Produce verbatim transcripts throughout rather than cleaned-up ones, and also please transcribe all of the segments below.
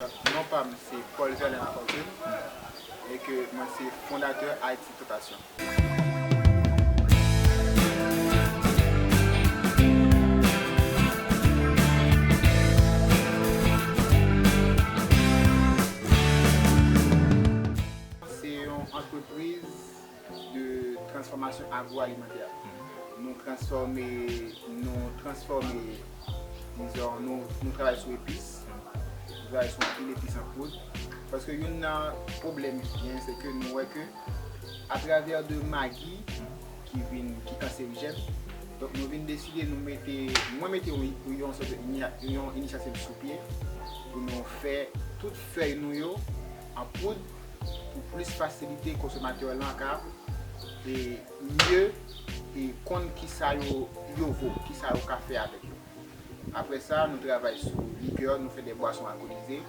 Non pa m se Paul Verlin Lafortune e ke mwen se fondatè Haïti Tentation. Se yon antrepriz de transfòmasyon agwoalimantè. Nou transfòme, nou transfòme, dizon, nou, nou travay sou epis, nou travay sou anpil epis an poud. Paske youn nan pwoblèm ki genyen, se ke nou wè ke atravè de magi ki vin, ki kanserijèn, donk nou vin deside, nou mete, mwen mete yon, yon, sòt de inya- yon inisyativ sou pye pou nou fè tout fèy nou yo an poud pou plis fasilite konsomatè lan ka e mye e konn kisa yo, yo vo, kisa yo ka fè avèk yo. Apre sa, nou travay sou likè, nou fè de bwason alkolize.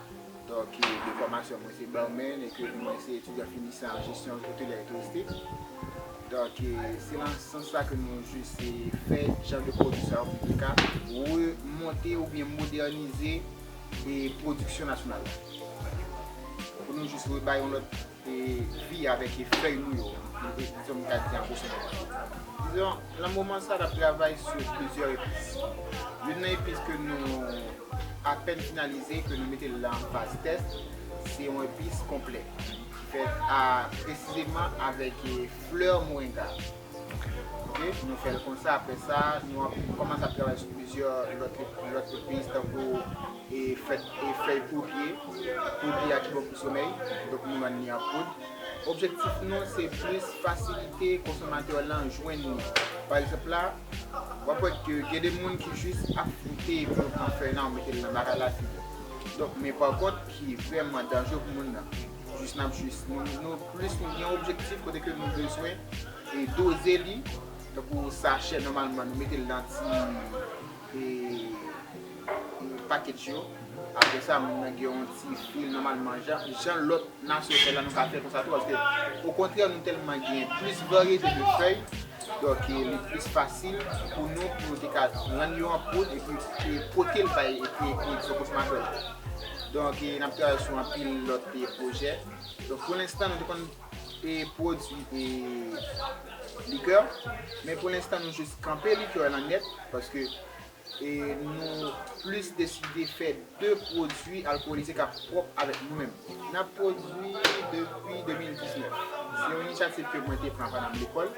Donk, e, de fòmasyon, mwen se barman e ke mwen se etidyan finisan an jesyon otelye e touristik. Donk, e, se nan sans sa ke nou jis, e, fè jan de pwodui sa yo pou te ka remonte oubyen modènize e pwodiksyon nasyonal la. Pou nou jis rebay yon lòt e, vi avèk e fèy nou yo, e, dizon, m ka di an gwoso moman. Dizon, nan moman sa, n ap travay sou plizyè epis. Youn nan epis ke nou apèn finalize, ke nou mete l la an faz tès, se yon epis konplè. Ki fèt a, presizeman avèk e, flè moringa. Ok, nou fè l konsa, apre sa, nou ap kòmanse ap travay sou plizyè lòt, lòt epis, tankou e fèt, e fèy poupye, poupye a ki bon pou somèy, donk nou rann li an poud. Objektif nou, se plis fasilite konsomatè lan jwenn li. Pa egzanp la, w ap wè ke gen de moun ki jis ap fwoute epi yo pran fèy lan, yo mete l nan bagay la, fini. Donk, men pa kont, ki vrèman danjere pou moun nan. Jis n ap jis, nou, nou plis nou gen objektif kote ke nou bezwen e doze li, tankou sachè nòmalman nou mete l nan ti e, e package yo. Apre sa, moun nan gen yon ti fil nòmalman jan, jan lòt nasyon fè la, nou ka fè konsa tou, paske okontrè nou tèlman gen plis varyete de fèy, donk e, li plis fasil pou nou, pou nou te ka rann yo an poud epi e, pote l bay e, e, e, konsomatè la. Donk e, n ap travay sou anpil lòt e, pwojè. Donk pou lenstan nou te konn e, pwodui e, likè, men pou lenstan nou jis kanpe likè lan nèt, paske e, nou plis deside fè de pwodui alkolize k ap pwòp avèk nou menm. N ap pwodui depi de mil diznèf. Se yon inisyativ ke mwen te pran pandan m lekòl.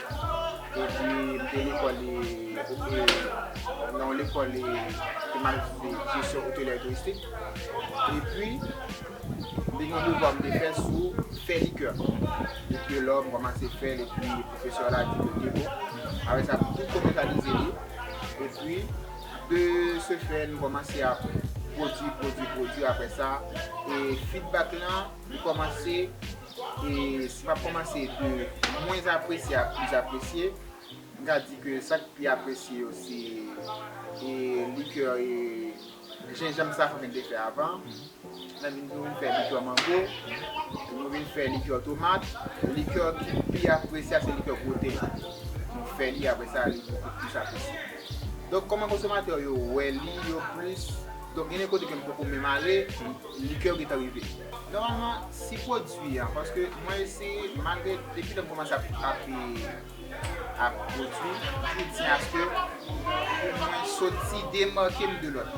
Epi m te lekòl e, e, nan yon lekòl e, ke m al etidye jesyon otelye e touristik. Epi, m te gen yon devwa m te fè sou fè likè. Epi lò m kòmanse fè l, epi pwofesè la di ke te bon. Apre sa, m tou komèsyalize li. Epi, de ce fait, nou kòmanse ap pwodui, pwodui, pwodui. Apre sa, e feedback lan, li kòmanse, e si m ap kòmanse de mwens apresye a plis apresye, m ka di ke sa k pi apresye yo se, e, likè, e, jenjanm sa fò m te fè avan. Nan vin, nou vin fè likè mango, nou vin fè likè tomat, likè ki pi apresye a se likè gwote. Nou fè li, apre sa, li bokou plis apresye. Donk, kòman konsomatè yo wè li, yo plis, donk, gen de kote ke m poko menm ale, likè yo gentan rive. Nòmalman, si pwodui an, paske mwen eseye, malgre depi lè m kòmanse ap, ap, ap pwodui, m toujou di aske pou mwen soti demake m de lòt.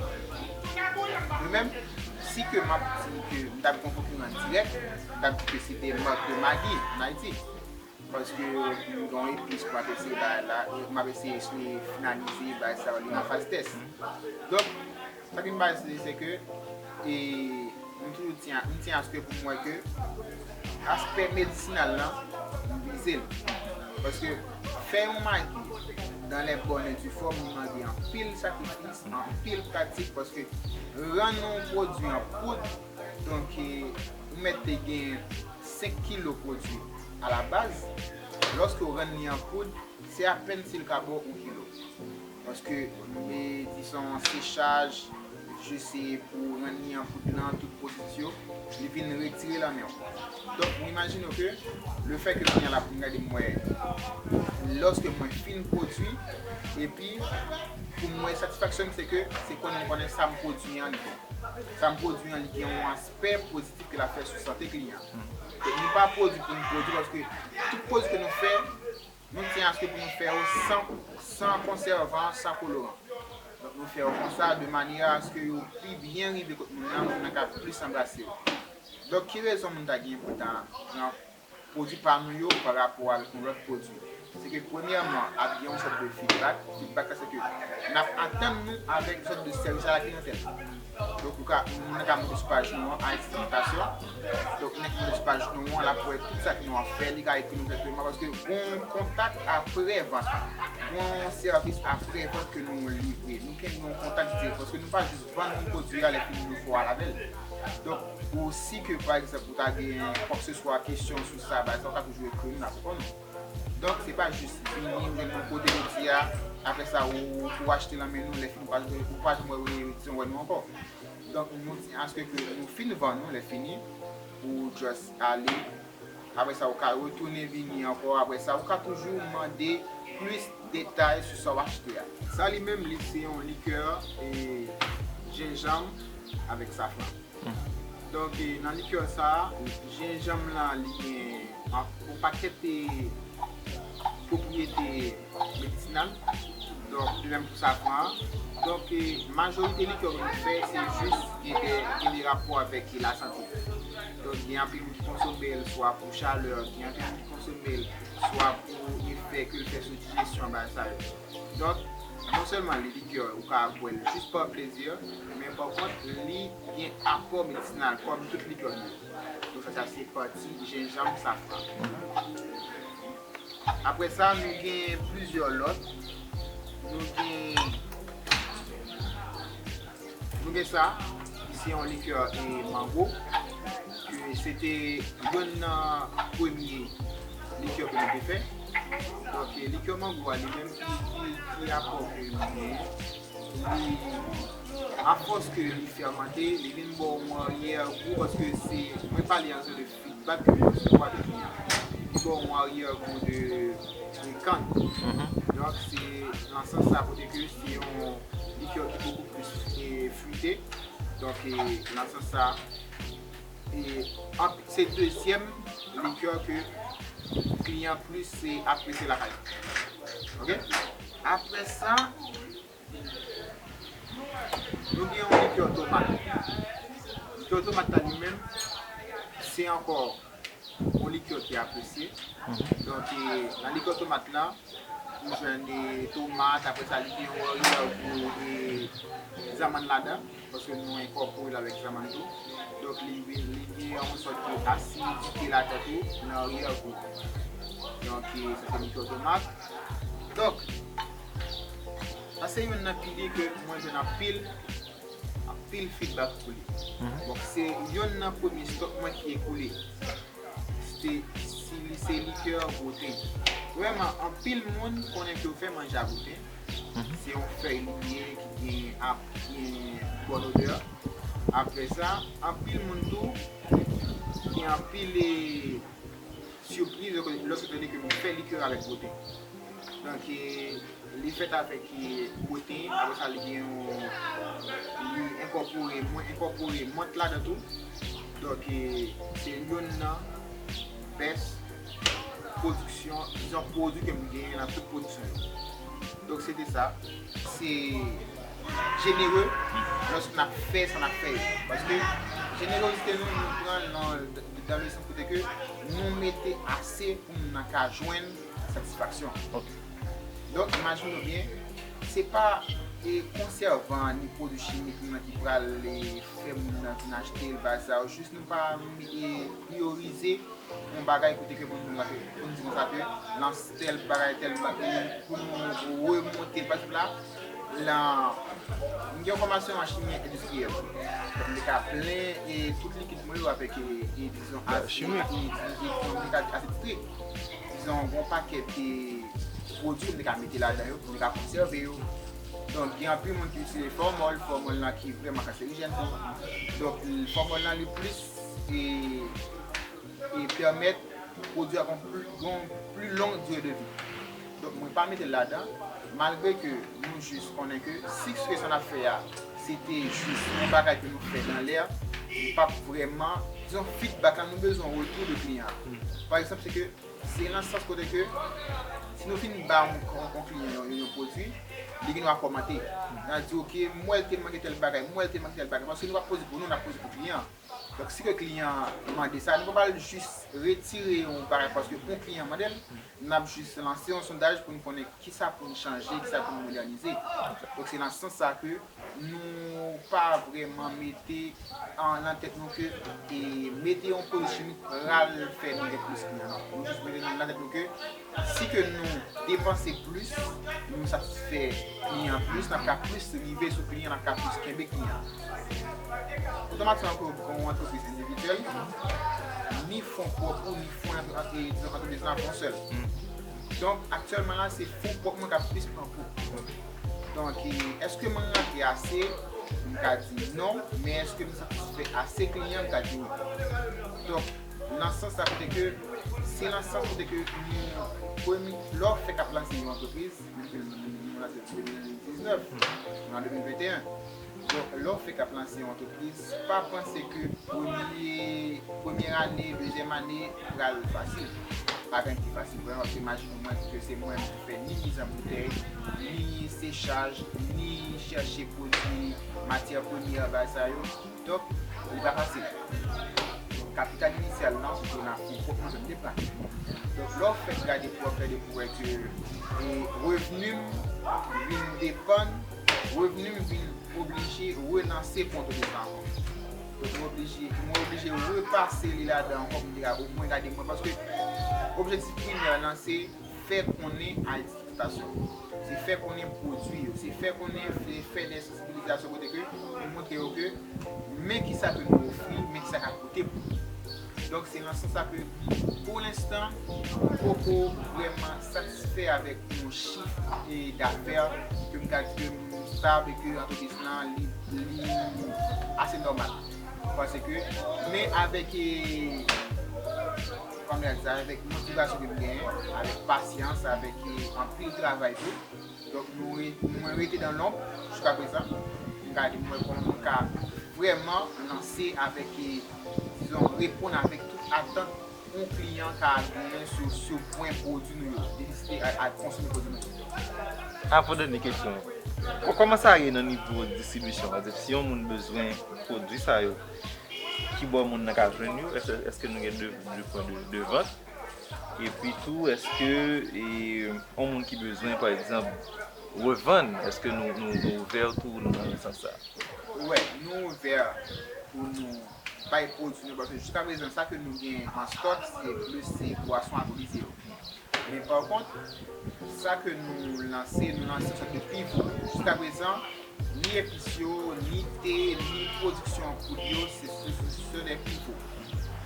Mwen menm, si ke m ap di ke m t ap gen yon konkiran dirèk, m t ap di ke se de mark de Maggi ann Ayiti. Paske m gen yon epis ke m ap eseye bay la, e m ap eseye, eseye finalize bay sa yo, li nan faz tès. Donk, sa ki m bay se, se ke, e, m toujou tyen, m tyen aske pou m wè ke aspè medisinal lan, m vize l. Paske fè yon Maggi dans les bonnes et due forme, li mande anpil sakrifis, anpil pratik, paske rann yon pwodui an poud, donk, e, ou mèt te gen senk kilo pwodui a la baz, lòske w rann li an poud, se apèn si l ka ba w yon kilo. Paske, e, dizon, sechaj, jis e pou rann li an poud lan, tout pwodui yo, li vin retire nan men w. Donk, ou imajine w ke lefètke kounye a la pou m gade m wè, lòske mwen fin pwodui, epi pou m wè satisfaksyon m, se ke se konnen m konnen sa m pwodui an li bon. Sa m pwodui an, li gen yon aspè pozitif ke l ap fè sou sante kliyan. Donk, nou pa pwodui pou nou pwodui, paske tout pwodui ke nou fè, nou tyen aske pou nou fè yo san, san konsèvan, san koloran. Donk, nou fè yo konsa, de manyè aske yo pi byen rive kot moun nan, moun nan ka plis anbrase yo. Donk, ki rezon moun ta gen pou l ta pran pwodui pa nou yo pa rapò avèk yon lòt pwodui? Se ke, premyèman, ap gen yon sòt de feedback. Feedback la, se ke n ap atann nou avèk yon sòt de sèvis a la kliyantèl. Donk, ou ka, moun nan ka monte sou paj nou an, a tit de notasyon. Donk, nèg ki monte sou paj nou an, l ap wè tout sa ke nou ap fè, li ka ekri nou dirèkteman, paske gon kontak aprè vant. Gon sèvis aprè vant ke nou livre. Nou gen yon kontak dirèk, paske nou pa jis vann yon pwodui a, lè fini nou fè w al avè l. Donk, pou si ke, pa egzanp, ou ta gen kwakeseswa kesyon sou sa, bagay sa, ou ka toujou ekri nou, n ap reponn ou. Donk, se pa jis vini, ou jwenn nou kote jodi a, apre sa, ou, ou achte nan men nou, lè fini, ou pa, ou pa janm wè, wè, wè, wè nou ankò. Donk, nou tyen aske ke nou fin vann nou, lè fini, ou just ale. Apre sa, ou ka retounen vini ankò. Apre sa, ou ka toujou mande plis detay sou sa w achte a. Sa li menm, li se yon likè e jenjanm avèk safran. Donk, e, nan likè sa a, jenjanm lan, li gen an, yon pakèt, e, pwopriyete medisinal. Donk, de menm pou safran an. Donk, e, majorite likè ke nou fè, se jis gen de, gen de rapò avèk lasante. Donk, gen anpil moun ki konsome l swa pou chalè, gen anpil moun ki konsome l swa pou efè ke l fè sou dijesyon, bagay sa yo. Donk, non sèlman li likè, ou ka bwè l jis pa plezi, men pa kont, li gen apò medisinal kòm tout likè nou yo. Donk, sa, sa se pati jenjanm, safran. Apre sa, nou gen plizyè lòt. Nou gen, nou gen sa, ki se yon likè, e, mango, ke se te yonn nan premye likè ke nou te fè. Donk, e, likè mango a, li menm, ki, ki, ki apò ke li genyen? Li, afòs ke li fèmante, li vin ba w yon aryè gou, paske se, mwen pale an de feedback ke mwen resevwa de kliyan. Li ba w yon aryè gou de, de kann. Donk, se nan sans sa, kote ke se yon likè ki bokou plis, e, frite. Donk, e, nan sans sa, e, ap-, se dezyèm likè ke kliyan plis, e, apresye lakay. Oke? Apre sa, nou gen yon likè tomat. Likè tomat la li menm, se ankò yon likè ki apresye. Donk, e, nan likè tomat la, ou jwenn, e, tomat, apre sa, li gen yon aryè gou, e, zanmann ladan, paske nou enkòpore l avèk zanmann tou. Donk, li, li, li gen yon sòt de asidite ladan tou, nan aryè gou. Donk, e, sa se likè tomat. Donk, sa se youn nan pilye ke mwen jwenn anpil, anpil feedback pou li. Donk, se youn nan premye stòk mwen ki ekoule. Se, si li se likè gwoten. Vrèman, anpil moun konnen ke yo fè manje a gwoten. Se yon fèy li ye ki gen ap-, gen bòn odè. Apre sa, anpil moun tou gen anpil, e, sipriz lòske, lòske yo tande ke m fè likè avèk gwoten. Donk, e, li fèt avèk, e, gwoten, apre sa li gen yon, li enkòpore, mwen enkòpore mant ladan tou. Donk, e, se youn nan best pwodiksyon, dizon, pwodui ke m genyen nan tout pwodiksyon yo. Donk, se te sa. Se jenere lòske n ap fè sa n ap fè yo. Paske jenerozite nou, nou pran l nan, dan le sans kote ke nou mete ase pou moun nan ka jwenn satisfaksyon. Donk, imajine w byen, se pa, e, konsèvan ni pwodui chimik nou nan ki pral, e, fè moun nan vin achte l, bagay sa yo. Jis nou pa, e, priyorize yon bagay kote ke pou nou, pou nou di konsa ke nan tèl bagay, tèl bagay, pou nou remonte, pa egzanp la, lan, m gen yon fòmasyon an chimi endistriyèl. Donk, m te ka plen, e, tout likid mwen yo avèk, e, e, dizon, asid, e, e, e, m te ka di asid sitrik. Dizon, yon pakèt, e, pwodui m te ka mete ladan yo, pou m te ka konsève yo. Donk, gen anpil moun ki itilize fòmòl, fòmòl lan ki vrèman kanserijèn tou. Donk, fòmòl lan li plis, e, e pèmèt pwodui a gon pli, gon pli long dire de vi. Donk, mwen pa mete l ladan, malgre ke nou jis konnen ke sik ke sa n ap fè a, Se te jis yon bagay ke nou fè nan lè, nou p ap vrèman, dizon, feedback la, nou bezwen retou de kliyan an. Pa egzanp, se ke se nan sans kote ke si nou fin ba yon, yon, yon kliyan yon, yon, yon pwodui, li gen dwa kòmante. L a di, "Ok, m wè l te manke tèl bagay, m wè l te manke tèl bagay." Paske nou pa poze pou nou, n ap poze pou kliyan an. Donk, si ke kliyan an mande sa, nou pa pral jis retire yon bagay paske yon kliyan mande l. N ap jis lanse yon sondaj pou n konnen kisa pou n chanje, kisa pou n modènize. Donk, se nan sans sa ke nou pa vrèman mete an, nan tèt nou ke e mete yon pwodui chimik pral fè nou gen plis kliyan, non. Nou jis mete nan, nan tèt nou ke si ke nou depanse plis, nou satisfè kliyan an plis, n ap ka plis rive sou kliyan, n ap ka plis kenbe kliyan an. Otomatikman, pou, pou yon antrepriz endividyèl, ni fon pwòp ou, ni fon antre-, antre-, dizon, antrepriz lan ap yon sèl. Donk, aktyèlman la, se fon pwòp mwen k ap plis pran kou. Donk, e, èske mwen rantre ase? M ka di non, men èske m satisfè ase kliyan? M ka di wi. Donk, nan sans sa kote ke, se nan sans kote ke nou, premye, lè w fèk ap lanse yon antrepriz, menm ke nou, nou, nou lanse depi de mil diznèf, nou an de mil venteyen. Donk, lè w fèk ap lanse yon antrepriz, pa panse ke premye, premye ane, dezyèm ane pral fasil. Pa gen ki fasil vrèman, paske imajine w mwen ke se mwen ki fè ni miz an boutèy, ni sechaj, ni chèche pwodui, matyè premyè, bagay sa yo. Donk, li pa fasil. Donk, kapital inisyal lan, se nan fon pwòp mwen menm deplase. Donk, lè w fèk gade pou w ap gade pou w wè ke, e, revni m vin depann, revni m vin oblije relanse pou yon antrepriz la ankò. Donk, mwen oblije, mwen oblije repase li ladan ankò pou m te ka omwen gade mwen. Paske objektif primè lan, se fè konnen a egzistasyon. Se fè konnen pwodui yo. Se fè konnen, fè, fè de sansibilizasyon kote ke nou montre yo ke men kisa ke nou ofri, men kisa k ap koute pou nou. Donk, se nan sans sa ke, pou lenstan, m poko vrèman satisfè avèk yon chif, e, dafè ke m ka di ke m stab e ke antrepriz lan, li, li ase nòmal. Paske, men avèk, e, kòman di sa, avèk motivasyon ke m genyen, avèk pasyans, avèk, e, anpil travay tou. Donk, nou re-, mwen rete nan lonb jiska prezan. M ka di, mwen, kòman mwen ka vrèman lanse avèk, e, dizon, reponn avèk tout atant yon kliyan ka genyen sou, sou pwen pwodui nou yo, deside a, a konsome pwodui nou yo. Avan dènye kesyon, kò-, kòman sa ye nan nivo distribisyon? Pase si yon moun bezwen pwodui sa yo, ki bò moun nan ka jwenn yo? Èske, èske nou gen de, de pwen de, de vant? Epi tou, èske, e, yon moun ki bezwen, pa egzanp, revann, èske nou, nou, nou ouvè tou nan, nan sans sa? Wi, nou ouvè pou nou bay pwodui nou, paske jiska prezan, sa ke nou gen an stòk, se plis se bwason alkolize yo. Men pa kont, sa ke nou lanse, nou lanse yon sòt de pivo. Jiska prezan, ni epis yo, ni te, ni pwodiksyon an poud yo, se, se, se, se de pivo.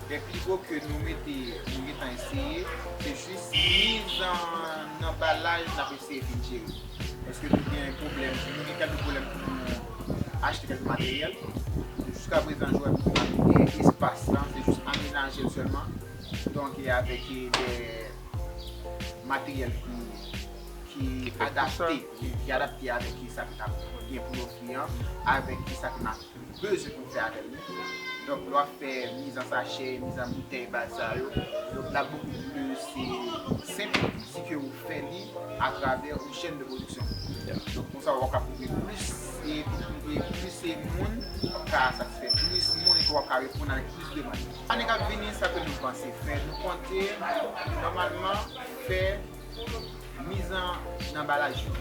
De pivo ke nou mete, nou gentan eseye, se jis miz an anbalaj n ap eseye fin jere. Paske nou gen pwoblèm, nou gen kèk pwoblèm pou nou achte kèk materyèl. Jiska prezan, jodi a, nou pa gen espas lan, se jis amenaje l sèlman. Donk, e avèk, e, de materyèl ki, ki adapte, ki, ki adapte avèk ki sa ke n ap gen pou n ofri an, avèk ki sa ke n ap bezwen pou n fè avè l. Donk, lè w ap fè miz an sachè, miz an boutèy, bagay sa yo, donk, l ap bokou plis, e, senp si ke ou fè li atravè yon chèn de pwodiksyon. Donk, konsa, w ap ka kouvri plis, e, e plis, e, moun, w ap ka satisfè plis moun, e w ap ka reponn avèk plis demann. Ane k ap vini, sa ke nou panse fè, nou konte nòmalman fè miz an anbalaj yo.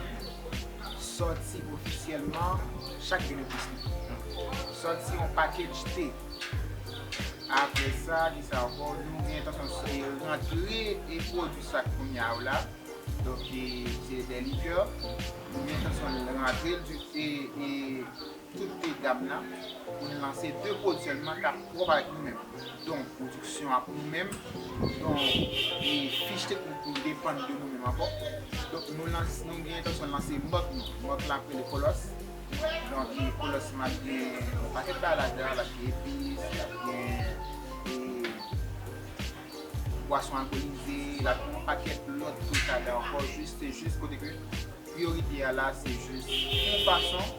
Sòti ofisyèlman chak benefis nou. Sòti yon package te. Apre sa, kisa ankò, nou gen entansyon rantre e pwodui sa kounye a la. Donk, e, se de likè. Nou gen entansyon rantre l di, e, e, tout gam nan pou n lanse de pwodui sèlman k ap pwòp avèk nou menm. Donk, pwodiksyon ap nou menm. Donk, e fich teknik nou depann de nou menm ankò. Donk, nou lanse, nou gen entansyon lanse mòt nou. Mòt la ap rele Kolòs. Donk, e Kolòs m ap gen yon pakèt bagay ladan, l ap gen epis, l ap gen, e, bwason alkolize, l ap gen yon pakèt lòt twouch ladan ankò, jis, se jis kote ke priyorite a la, se jis yon fason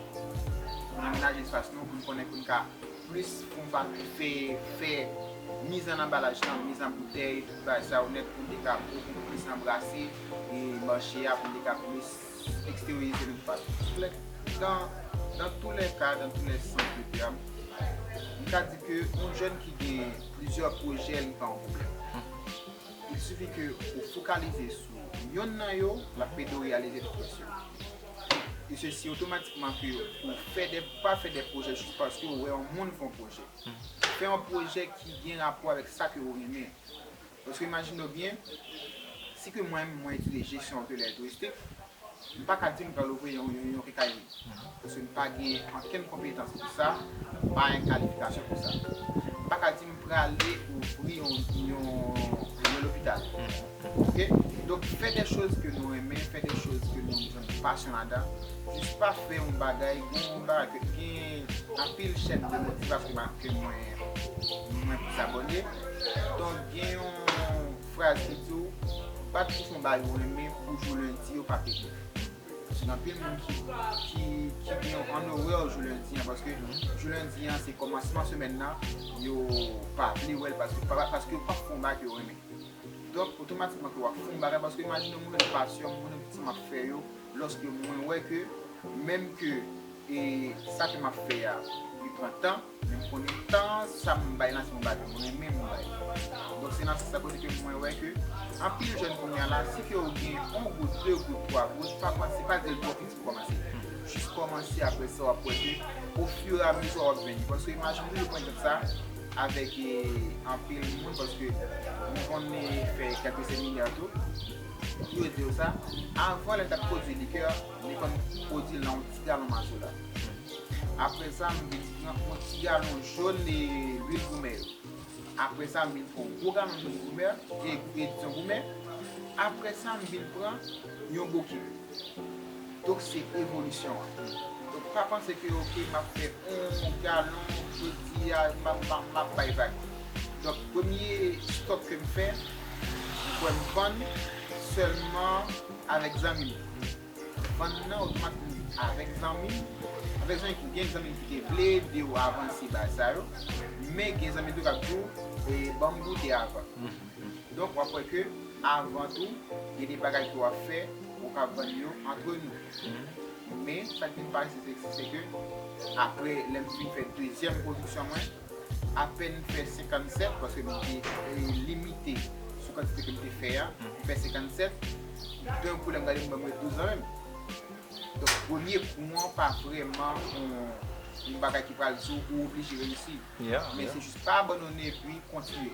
pou n amenaje espas nou, pou n konnen pou n ka plis fè, fè, fè miz an anbalaj lan, miz an boutèy, tout bagay sa yo nèt, pou n te ka bokou plis anbrase e mache a, pou n te ka plis eksteriorize nou pa. Dan, dans tous les cas, dans tous les sens de terme, m ka di ke yon jèn ki gen plizyè pwojè, li pa yon pwoblèm. Il suffit ke ou fokalize sou yonn nan yo, l ap ede w reyalize tout rès yo. E se si otomatikman ke ou fè de, pa fè de pwojè jis paske ou wè yon moun fè yon pwojè. Fè yon pwojè ki gen rapò avèk sa ke ou renmen. Paske imajine w byen, si ke mwen, mwen etidye jesyon otelè touristik, m pa ka di m pral ouvri yon, yon, yon kenkayri. Paske m pa gen ankenn konpetans pou sa, m pa gen kalifikasyon pou sa. M pa ka di m prale ouvri yon, yon, yon lopital. Oke? Donk, fè de choz ke nou renmen, fè de choz ke nou jwenn pasyon ladan. Jis pa fè yon bagay, gen yon bagay ke gen anpil chèn de motivasyon ke mwen, mwen plis abòne. Donk, gen yon fraz ki di w, pa toujou fè yon bagay ou renmen pou jou lendi yo pa pete. Paske gen anpil moun ki, ki, ki gen yon anowè jou lendi an, paske jou lendi an se kòmansman semèn nan, yo pa vle wè l paske, pa, paske yo p ap fè yon bagay ke yo renmen. Donk, otomatikman ke w ap fè yon bagay, paske imajine w moun yo ki pasyon, moun yo ki ti m ap fè yo, lòske mwen wè ke, menm ke, e, sa ke m ap fè a, li pran tan, men m konnen tan sa m bay lan, se yon bagay ke mwen renmen m bay. Donk, se nan sans sa kote ke mwen wè ke anpil jèn kounye a la, si ke yo gen yon goud, de goud, twa goud, pa kòmanse, pa di l twò piti pou kòmanse. Jis kòmanse, apre sa, w ap wè ke, ofiramezi, w ap vini. Paske imajine w pran egzanp sa, avèk, e, anpil moun, paske m konn, e, fè kèk seminè tou. Pou yo di w sa, avan lè l t ap pwodui likè, li konn pwodui l nan yon ti galon mazola. Apre sa, m vin pran yon ti galon jòn, e, lwil goumè yo. Apre sa, m vin pran yon gwo galon jòn goumè, e, e, dizon goumè. Apre sa, m vin pran yon boke. Donk, se evolisyon an. Donk, pa panse ke, oke, m ap fè yon galon, jodi a, m ap, m ap, m ap bay vag. Donk, premye stòk ke m fè, m kwè m vann sèlman avèk zanmi m. Vann nan otomatik avèk zanmi m, avèk zanmi ki gen zanmi ki te vle ede w avanse bagay sa yo, men gen zanmi tou k ap di w, e, ban m goute avan. Donk, w ap wè ke avan tou, gen de bagay ke w ap fè, ou ka vann yo antre nou. Men, sa k vin pase, se, se ke, apre, lè m fin fè dezyèm pwodiksyon mwen, apèn fè senkannsèt, paske m te, e, limite sou kantite ke m te fè a, m fè senkannsèt, donk, pou lè m gade, m wè m ret douz an menm. Donk, premye kou an pa vrèman yon, yon bagay ki pral di w ou oblije reyisi. Men se jis pa abandone epi kontinye.